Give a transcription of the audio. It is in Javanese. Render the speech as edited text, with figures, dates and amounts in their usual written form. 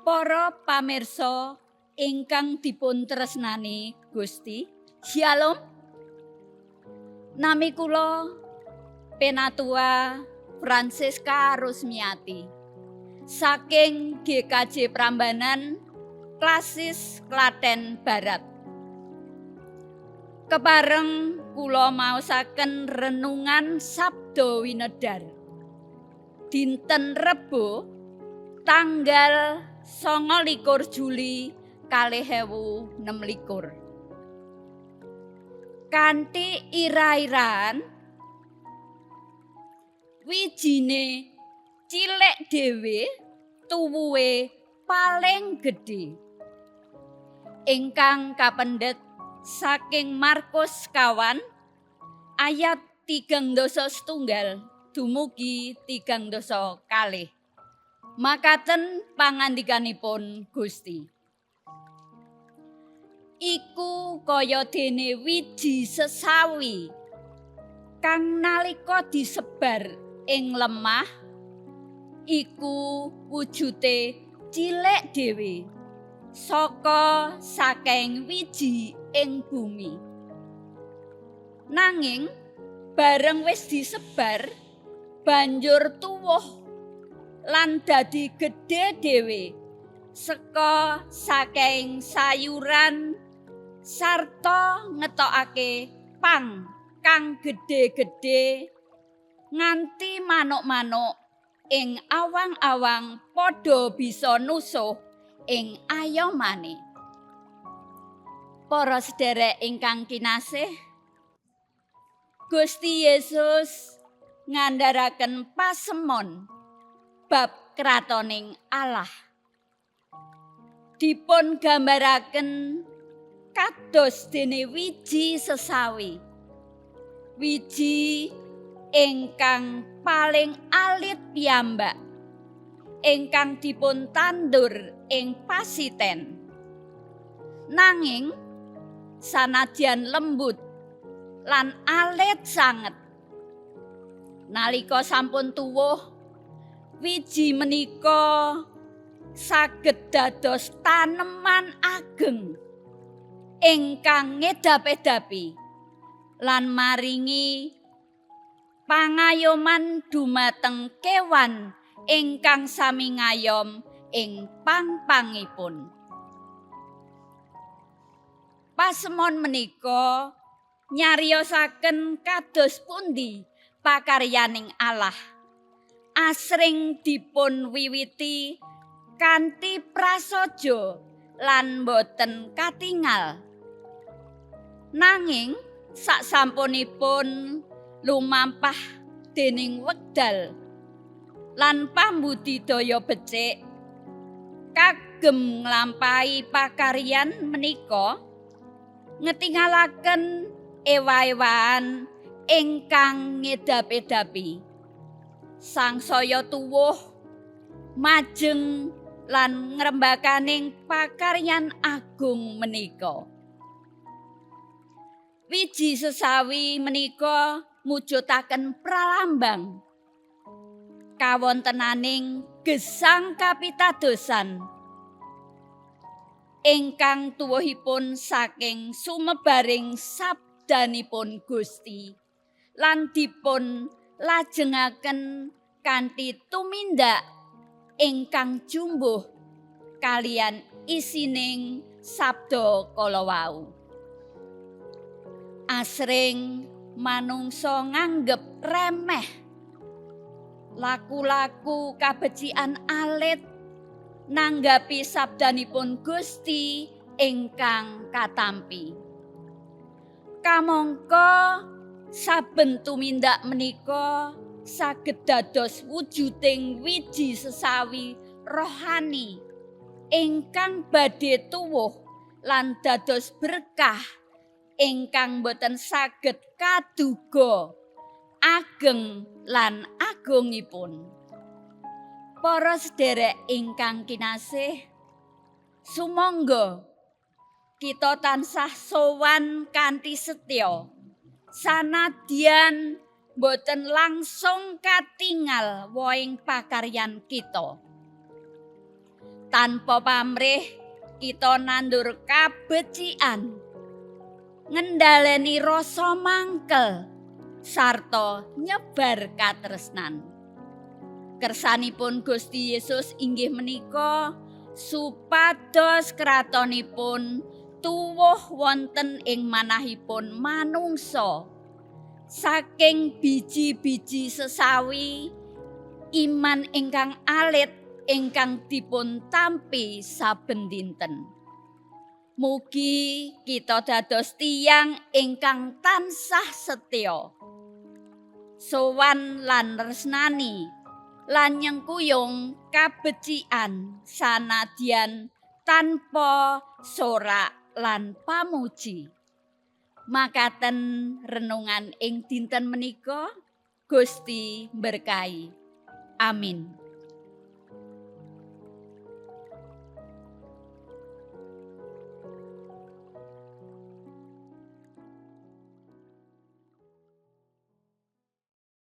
Para pamirsa ingkang dipun tresnani Gusti, Shalom. Nami kula Penatua Francisca Rusmiati saking GKJ Prambanan, Klasis Klaten Barat. Kepareng kula maosaken renungan Sabda Winedar. Dinten Rebo tanggal 29 Juli 2026. Kanthi ira-iraan wijine cilik dhewe tuwuhe paling gedhe. Ingkang kapendhet saking Markus 4 ayat 31 dumugi 32. Makaten pangandikanipun Gusti. Iku kaya dene wiji sesawi kang nalika disebar ing lemah iku wujute cilik dhewe saka saking wiji ing bumi. Nanging bareng wis disebar banjur tuwuh lan dadi gedhe dhewe saka saking sayuran sarta ngetokake pang kang gedhe-gedhe nganti manuk-manuk ing awang-awang padha bisa nusuh ing ayomane. Para sederek ingkang kinasih, Gusti Yesus ngandharaken pasemon bab kratoning Allah. Dipun gambaraken kados dene wiji sesawi. Wiji ingkang paling alit piyambak ingkang dipun tandur ing pasiten. Nanging sanadyan lembut lan alit sanget, nalika sampun tuwuh, wiji menika saged dados taneman ageng ingkang ngedap-edapi lan maringi pangayoman dumateng kewan ingkang sami ngayom ing pang-pangipun. Pasemon menika nyariosaken kados pundi pakaryaning Allah asring dipun wiwiti kanthi prasaja lan boten katingal. Nanging saksampunipun lumampah dening wekdal lan pambudidaya becik kagem nglampahi pakaryan menika ngetingalaken ewa-ewaan ingkang ngedap-edapi. Sangsaya tuwuh majeng lan ngrembakaning pakaryan agung menika. Wiji sesawi menika mujudaken pralambang kawontenaning gesang kapitadosan ingkang tuwuhipun saking sumebaring sabdanipun Gusti lan dipun lajengaken kanthi tumindak ingkang jumbuh kaliyan isining sabda kala wau. Asring manungsa nganggep remeh laku-laku kabecikan alit nanggapi sabdanipun Gusti ingkang katampi. Kamangka saben tumindak menika saged dados wujuding wiji sesawi rohani ingkang badhe tuwuh lan dados berkah ingkang boten saged kaduga ageng lan agungipun. Para sederek ingkang kinasih, sumangga kita tansah sowan kanthi setya sanadyan boten langsung katingal wohing pakaryan kita. Tanpa pamrih kita nandur kabecikan, ngendhaleni rasa mangkel, sarta nyebar katresnan. Kersanipun Gusti Yesus inggih menika supados kratonipun tuwuh wonten ing manahipun manungsa. Saking biji-biji sesawi iman ingkang alit ingkang dipun tampi saben dinten. Mugi kita dados tiyang ingkang tansah setya, sowan lan tresnani lan nyengkuyung kabecikan sanadyan tanpa sorak lan pamuji. Makaten renungan ing dinten menika. Gusti berkahi. Amin.